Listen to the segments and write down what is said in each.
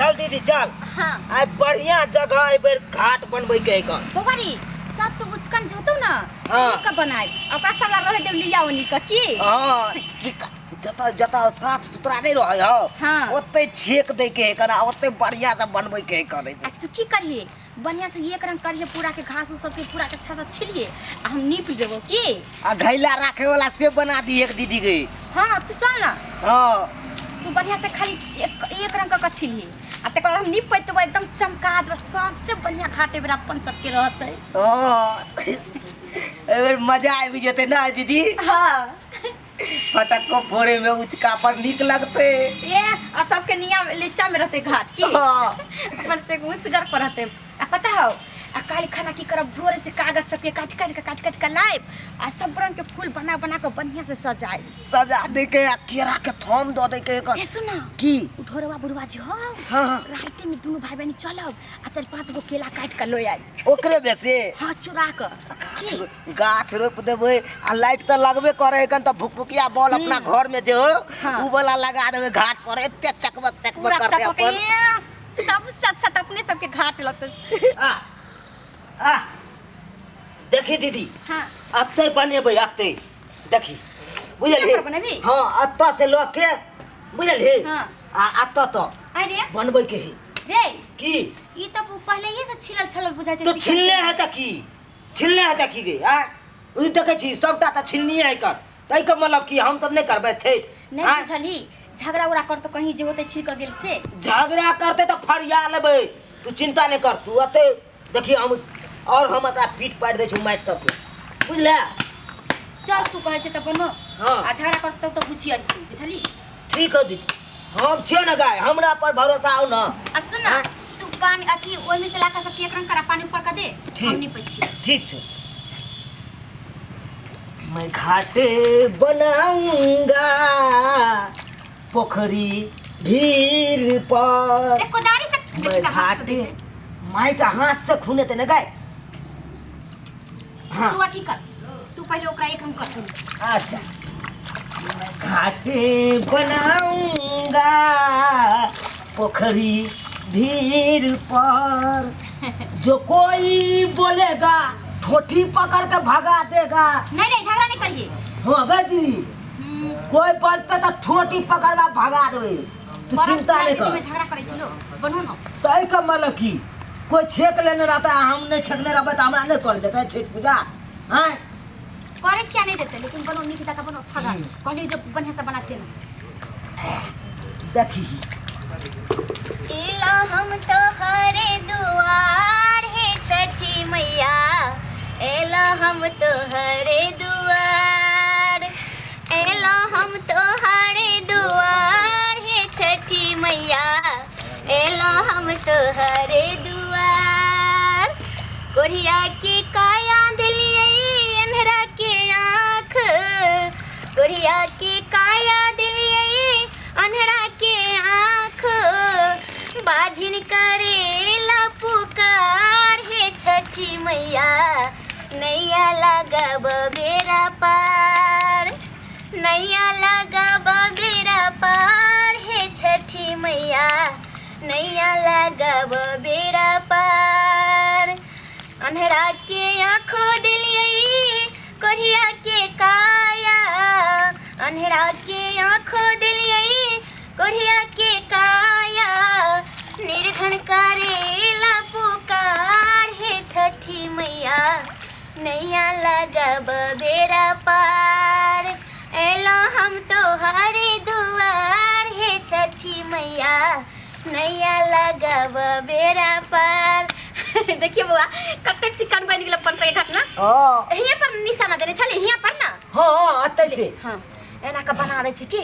चल दीदी चल। हाँ। आइ बढ़िया जगह एहि बेर घाट बनबै के है कन। बौआ रे, सबसे उचकन जोतो ना, हाँ। के बनाए ओकरा सब ला रहे देव लिया ओनी के की। हाँ, जतऽ जतऽ साफ सुथरा नहीं रहे हो, हाँ। ओते छेक दे के है कन, आ ओते बढ़िया से बनबै के है कन। आ तू की करिए, बढ़िया से एक रंग करिए, पूरा के घास उस सबके पूरा के अच्छा से छिलिए आ हम नीप देबो की। आ घैला राखे वाला से बना दी एक दीदी के। हाँ तू चल ना। हाँ। तू बढ़िया से खाली एक रंग का छिलिए आ तकर बाद हम नीप पैतबो एकदम चमका देबो, सबसे बढ़िया घाटे बेरा अपन सबके रहतै। हाँ। एहि बेर मजा आबि जेतै ना दीदी। हाँ। फटक्को फोड़े में उचका पर नीक लगते। ए आ सबके निया नीचा में रहते घाट की। हाँ। अपन से ऊंचगर पर रहते। आ पता हो आ काल्हि खाना की करब, भोरे से कागज सबके काटि काटि के काटि काटि के लायब आ सब रंग के फूल बना बना के बढ़िया से सजायब। सजा दे के आ केरा के थम दऽ दे के एकर। ए सुन ना। की? उ ढोरवा बुढ़वा जी हो। हाँ, हाँ। राते में दुनू भाई बहनी चलब आ 4-5 गो केला काटि के लऽ आयब। ओकरे में से? हाँ, चुरा के। गाछ गाछ रोप देबै आ लाइट तऽ लगबे करे है कन, तऽ भुकभुकिया बॉल अपना घर में जे हो, हाँ। उ वाला लगा देबै घाट पर, एते चकमक चकमक पूरा करते चकमक अपन। ए, सबसे अच्छा तऽ अपने सबके घाट लगतै। आ, आ, देखी दीदी। हाँ। अत्ते बनेबै, अत्ते देखी, बुझलिही? केना पर बनेबही? हाँ, अत्ता से लऽ के, बुझलिही? हाँ। आ अत्ता तऽ अरे। बनबै के है। रे। की? ई तऽ पहिले ही से छिलल छलल बुझाइ छै। तो चिकन। छिलने है तऽ की? छिलने है तऽ की गे? आँय? ई देखै छी सबटा तऽ छिलनिये है एकर, ताहिके मतलब की हम सब नहि करबै छठि? नहि आँय? बुझलही, झगड़ा उगड़ा करतो कहीं जे होतै छिल कऽ गेल से। झगड़ा करतै तऽ फरिया लेबै, तू चिंता नहि कर। तू एते देखिए हम और हम एकरा पीट पारि दै छी माटि सबके, बुझले? चल तू कहै छै तऽ बनो। हाँ। आ झगड़ा करतौ तऽ बुझियै तू, बुझली? ठीक है दीदी, हम छियो ना गाय, हमरा पर भरोसा आओ ना। आ सुन ना, हाँ? तू पानी अथी ओहिमे से लाके सबके एक रंग करा पानी ऊपर कर दे, ठीक। हम निपै छियै। ठीक छै। मैं घाटे बनाऊंगा पोखरी भीड़ पर। ए, कोदारी से मैं देखी ना हाथ से घाटे दै छै। माइट हाथ से खूने ते ने गाय। हाँ। तू अथी कर, तू पहले ओकरा एक रंग कर। अच्छा, मैं घाटे बनाऊंगा पोखरी भीड़ पर, जो कोई बोलेगा ठोठी पकड़ के भगा देगा। नहीं नहीं, झगड़ा नहीं करिए। हाँ गई दीदी, कोई बोलते तो ठोठी पकड़वा भगा देबे, तू बड़ा चिंता नहीं प्यार के कर। में झगड़ा करे छी लोग, बनो ना। तो एहि के मतलब की कोई छेक लेने रहता है, हम नहीं छेकने रहबै तऽ हमरा नहीं कर देतै छठि पूजा? हाँ करे क्या नहीं देते, लेकिन बनो नीक जगह बनो, अच्छा घर कहली जो बढ़िया से बनाते ना। देखी इला हम तोहरे दुआर हे छठी मैया, एला हम तोहरे दुआर, एला हम तोहरे दुआर हे छठी मैया, एला हम तोहरे दुआर। कोढ़िया के काया दिलियै अन्हरा के आँख, कोढ़िया के काया दिलियै अन्हरा के आँख, बाझिन करेला पुकार हे छठी मैया, नैया लगाब बेरा पार, नैया लगाब बेरा पार हे छठी मैया, नैया लगाब बेरा पार। अन्हरा के आँखों दिलियै कोढ़िया के काया, अन्हरा के आँखों दिलियै कोढ़िया के काया, निर्धन करेला पुकार हे छठी मैया, नैया लगाब बेरा पार, एलो हम तोहरे दुआर हे छठी मैया, नैया लगाब बेरा पार। देखिए बउआ कते चिकन बनि गेल अपन सबके घटना। हाँ। हियाँ पर निशाना देने छली, हियाँ पर ना। हाँ, हाँ, अतै से। हाँ, एना के बना दै छी की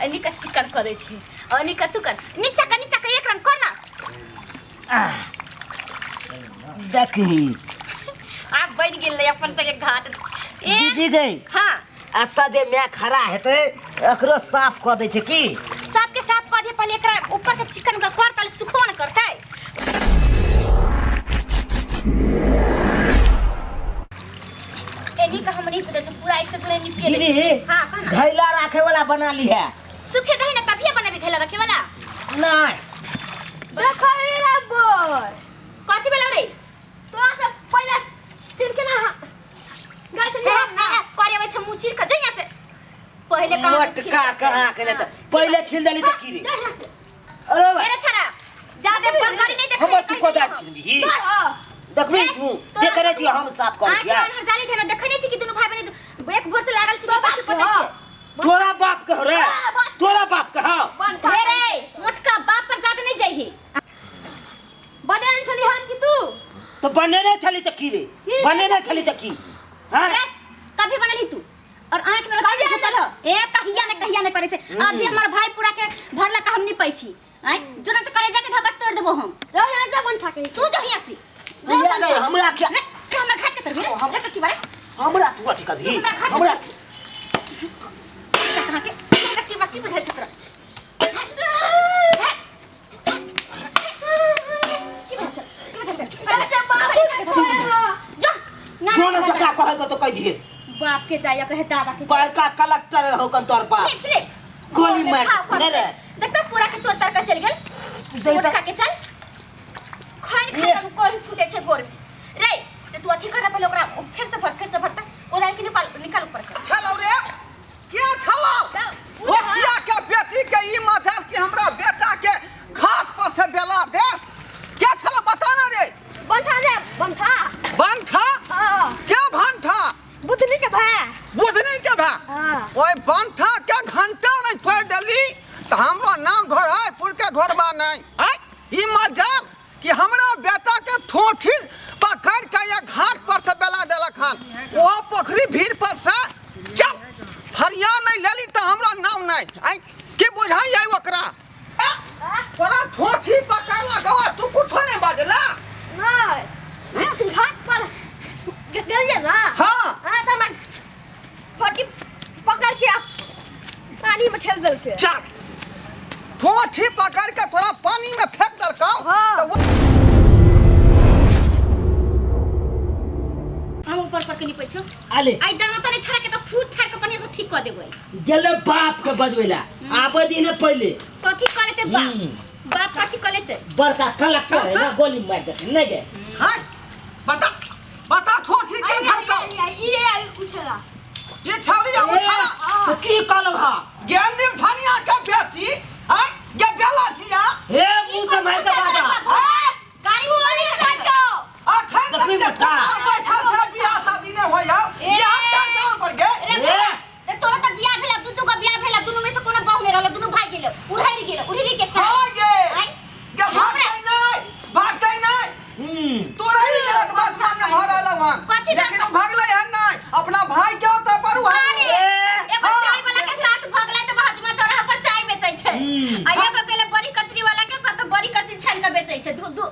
एनी के चिकन कऽ दै छी, एनी के तू कर, नीचा के नीचा के एक रंग कर ना। देखी आब बनि गेल अपन सबके घाट। ए, दीदी गई। हाँ। एतऽ जे my खड़ा हेतै एकरो साफ कऽ दै छै की? सबके साफ कऽ दे पहिले, एकरा ऊपर के चिकन के कर ताले सुखबो न करतै। एनी के हम नीप दै छी पूरा, एक तक नीप के दै दीदी छी। हाँ, कह ना। घैला राखे वाला बना ली है। सूखे दही ना तभिए बनेबे घैला रखे वाला। नहीं। देखो रे बोल। कथी भेलौ रे? तोरा से पहिले फिर के ना गाय से। हे हे, करे अबै छै मुँह चीर के, जो यहाँ से। पहिले कहाँ से छील मोटका के- कहाँ के नहीं त पहिले छील देली त की रे? अरे बा, अरे छरा जादे बंगाली नहीं देख। हमर तू कोदार छिनबिही? देखबी तू देखे रहै छी, हम साफ करै छी। आँख जाली थे ना, देखै नहीं छी कि दुनू भाई बहिन एक भोर से लागल छी, पाछू पता छी। तोरा बाप के हो रे, तोरा बाप के हो। हे रे मोटका, बाप पर जादे नहीं जाइही। बनेल छली हम कि तू? तो बनेने छली त की रे? बनेने छली त की? हाँ। ए, कभी बनली तू और आँख में रखा झुकल हो। ए कहिया ने कहिया ने करे छै। अभी हमर भाई पूरा के भरला का हम नहीं पै छी। आय जो ना तो करे जाके धबक तोड़ देबो हम। रे यहाँ से बन ठाके। तू जो हिया से भैया नहीं, हमरा क्या? रे रे, हमर घाट के तरफ रे रे, कथी बारे? हमरा तू अथी करबी? हमरा घाट। हमरा कहाँ के कथी बा? की बुझाइ छै तोरा? की बुझाइ छै? की बुझाइ छै? चाचा बाप के जो ना। जो ना जकरा कहै के तो कहि दिहे। बाप के जाया कहे, दादा के। बड़का कलेक्टर हो कन तोर बाप। ले ले। गोली मार नहीं रे। देखता पूरा के तोड़ तार के चल गेल। दे उठ त खा के चल खान। ये। खतम कोरी फूटे छै गोर रे। ते तू अथी कर पहिले ओकरा, फेर से भर, फेर से भरता ओदार के निकाल, निकाल ऊपर कर। छलौ रे, के छलौ भोथिया के बेटी के ई मजाल कि हमरा बेटा के घाट पर से बेला दे? के छलौ, बता ना रे। बंठा दे बंठा। बंठा? हाँ। के भंठा? बुधनी के भाई। बुझनी के भा? हाँ। ओहि बंठा के घंटा नहीं छोड़ देली तऽ हमरो नाम ढोरायपुर के ढोरबा नहीं। आय ई मजाल कि हमरा बेटा के ठोठी पकड़ के ये घाट पर से बेला देलक हन, ओहो पोखरी भीड़ पर से। चल हरिया नहीं लेली तऽ हमरा नाम नहीं। आय की बुझाई है ओकरा? आ, तोरा ठोठी पकड़ लगवा तू कुछो नहीं बजला। नहीं, घाट पर गेलिए ना। हाँ। हाँ, तो हमर फटी पकड़ के आप पानी में ठेल देलके। चल ठोठी पकड़ के तोरा पानी में फेंक देलकौ। हाँ। तऽ हम ऊपर पर के निपै छौ। आले। आई दाना तने छड़ा के तो फूट फाड़ के बढ़िया से ठीक क देबै। गेले बाप के बजबैला आबे दिन पहिले। कथी क लेते बाप? हम्म। बाप कथी क लेते? बड़का कलेक्टर है ना, गोली मार दे नहीं गए। हाय बता बता, ठोठी के झलकौ? ये आई उछला। ये छौरी उठा। तो की कहलब हा? गेंदी उठानिया के बेटी हाय गे बेला छिया। हे मुंह से मार के बाजा। गाड़ी बोली काटो। अखन तक देखी जे बता। बैठल छै, बियाह शादी नहि होय हौ। ए। यहाँ चल गाँव पर गे। रे ए। रे, तोरा त बियाह भेला, दू दू गो बियाह भेला, दुनू में से कोनो बहु नहीं रहलो, दुनू भाग गेलो, उड़हरि गेलो, उड़हरि के साथ। हाँ गे। आय। गे भागतै नहि, भागतै नहि। तोरा ही गलत बात मानने भऽ रहल हन। कथी बात? लेकिन ओ भागलै हन नहि, अपना भाई के ओतऽ पर उ। अरे ए। एगो चाय वाला के साथ भगलै त हजमा चौराहा पर चाय बेचै छै। आ एगो गेलै बड़ी कचरी वाला के साथ, बड़ी कचरी छानि के बेचै छै। दू दू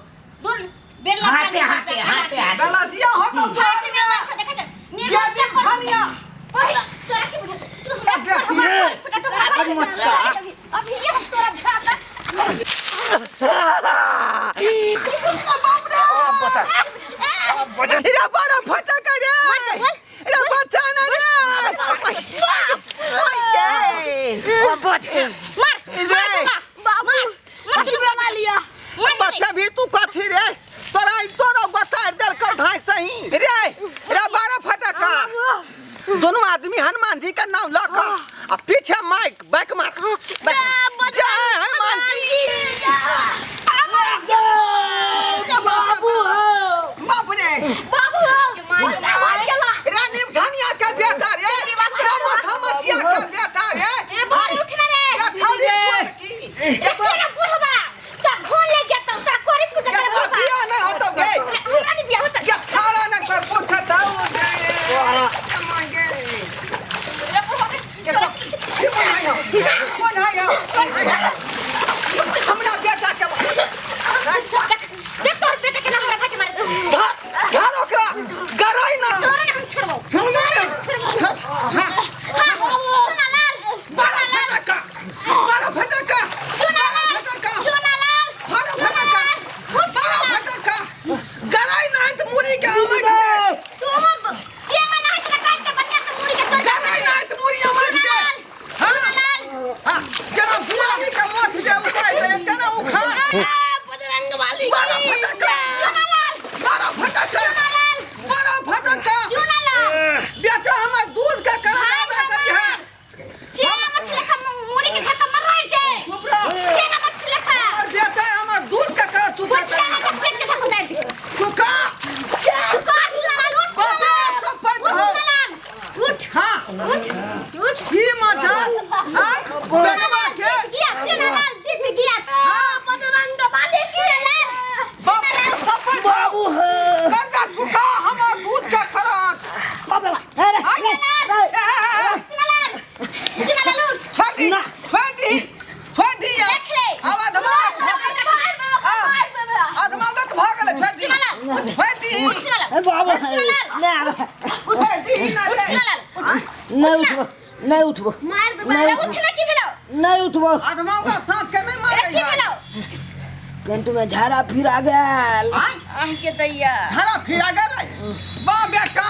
दूर बेर लगा। हाथे, हाथे, हाथे, हाथे। बेला दिया हो तो हाथ में आवाज छै, देखै छै निर्लज्ज। गे छानिया। ओहि तोरा की बुझै तू हमरा? ए, हमरा ए। फुटा तो भागल। मोटका। अभी अभी ये हम तोरा भाग। बाप रे, रे बड़ा फटक रे, रे बच्चा ना रे। ओए गे। बच। मार। रे। मार मार मार। कथी बना लिया? बच्चा भी तू कथी रे? तोरा ई तोरा बतार देलकौ ढाई सही रे। रे बड़ा फटका, दोनों आदमी हनुमान जी का नाम लऽ कऽ आ पीछे माइक बैक मार। जय हनुमान जी। बाबू हो। बाप रे। बाबू आवाज केला। रे निमझनिया के बेटा रे, रे माथा मथिया के बेटा रे। ए बोरी उठना रे। रे छौरी तोर की रे तोरा बुढ़वा त घोन ले जेतौ, तोरा कोरी फुट गे जेतौ। तोरा बियाह नहि होतौ गे। हमरा नहीं बियाह होतौ। गे छाड़ा नहि कर पूछतौ गे। गे रे बुढ़वा के के कोन है यौ? कोन है यौ? हमरा बेटा के देख देख, तोर बेटा के ना हमरा भाई के मारे छौ। धर धर ओकरा गराइ ना। तोरा ना हम छोड़बौ। छोड़बौ तोरा ना। ना हम छोड़बौ। हाँ। हाँ, सुना लाल, बड़ा सुना लाल, फटका, बड़ा फटका। सुना लाल। फटका। बजरंग वाली बड़ा फटक्का बड़ा फटक्का बड़ा फटक्का चुनालाल बेटा हमर दूध के करा करी है चेना मछली खा मुरी के धक्का मर रही दे चुप रह चेना मछली खा हमर बेटा हमर दूध के करा चुका चेना करी के पेट के धक्का उतार दे चुका तू कर चुनालाल उठ बाप रे, चुनालाल सब पैर उठ हो। चुनालाल उठ हाँ उठ उठ ई मजा हाँ चलवा के जीत गया चुनालाल जीत गया हाँ। बजरंग बली चुनालाल बाप रे, सब पैर हो। बाबू है कर्जा चुका हमर दूध के करा बाप रे बाप रे आय। रे रे चुनालाल चुनालाल उठ छोड़ दी ना। छोड़ दी छोड़ दी यार। देख ले आब अधमागत भऽ गेलै छोड़ दी छोड़ दी उठ चुनालाल ए बाबू है ना छोड़ दी ना उठ रे। चुनालाल उठ नहीं उठबो नहीं उठबो मार देबे नहीं अरे उठबो उठ ना की भेलो नहीं उठबो अधमागत साँप के नहीं अरे मारै की है भेलो पेंट में झाड़ा फिर आ गेल आय आह के दैया झाड़ा फिरा गेलै वाह बेटा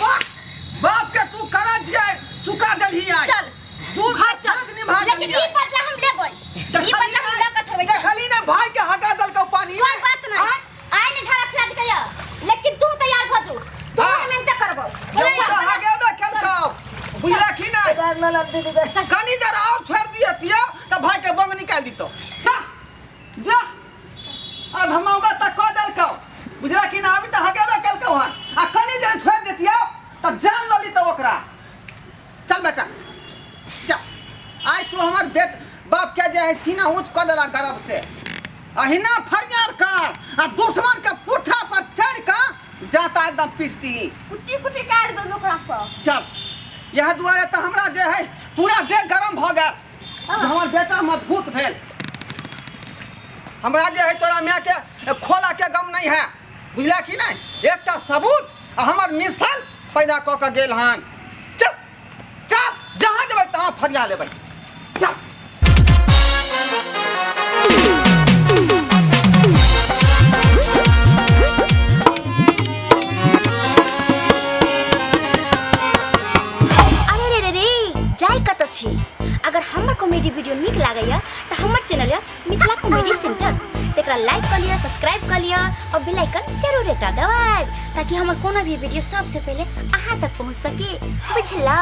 वाह बाप के तू करा दिया चुका देलही आइ चल दूध घर चल फर्ज निभा लेकिन देलही ई बदला हम लेबै ई बदला हम लऽ के छोड़बै चल। देखली ने भाई के हगा देलकौ पानी कोई बात नहीं आय आइ ने झाड़ा फिरा देलकै लेकिन तू तैयार भऽ जो तू हाँ। मेहनत करबौ जब तऽ हगेबे केलकौ बुझला की नहि केदारनाथ लाल दीदी के कनी देर और छोड़ दियतियै तऽ भाई के बंग निकालि दितौ जा जा अब हम होगा तऽ कऽ देलकौ बुझला कि ना अभी तऽ हगेबे केलकौ हन आ कनी देर छोड़ दितियै तऽ जान लऽ लितौ ओकरा चल बेटा जा आइ तू हमर बेट बाप के जे है सीना ऊँच कऽ देला गर्व से अहिना फरियाद कर आ दुश्मन के पुट्ठा पर चढ़ कऽ जाता एकदम पीस दीही कुट्टी कुट्टी काट देबे ओकरा पर चल यह दुआरे तऽ हमरा जे है पूरा देह गरम भऽ गेल हमर बेटा मजबूत भेल हमरा जे है तोरा माय के खोला के गम नहीं है बुझला कि नहीं एकटा सबूत आ हमर मिसाल पैदा कऽ के गेल हन चल चल जहाँ जेबै तहाँ फरिया लेबै चल अरे रे रे रे जाय कत छी अगर हमर कॉमेडी वीडियो नीक लागैया तऽ हमर चैनल या मिथिला कॉमेडी सेंटर तकरा लाइक कर लिअ सब्सक्राइब कर लिअ और बेल आइकन जरूर एकटा दबाएब ताकि हमर कोनो भी वीडियो सबसे पहले अहाँ तक पहुँच सके बुझलौ।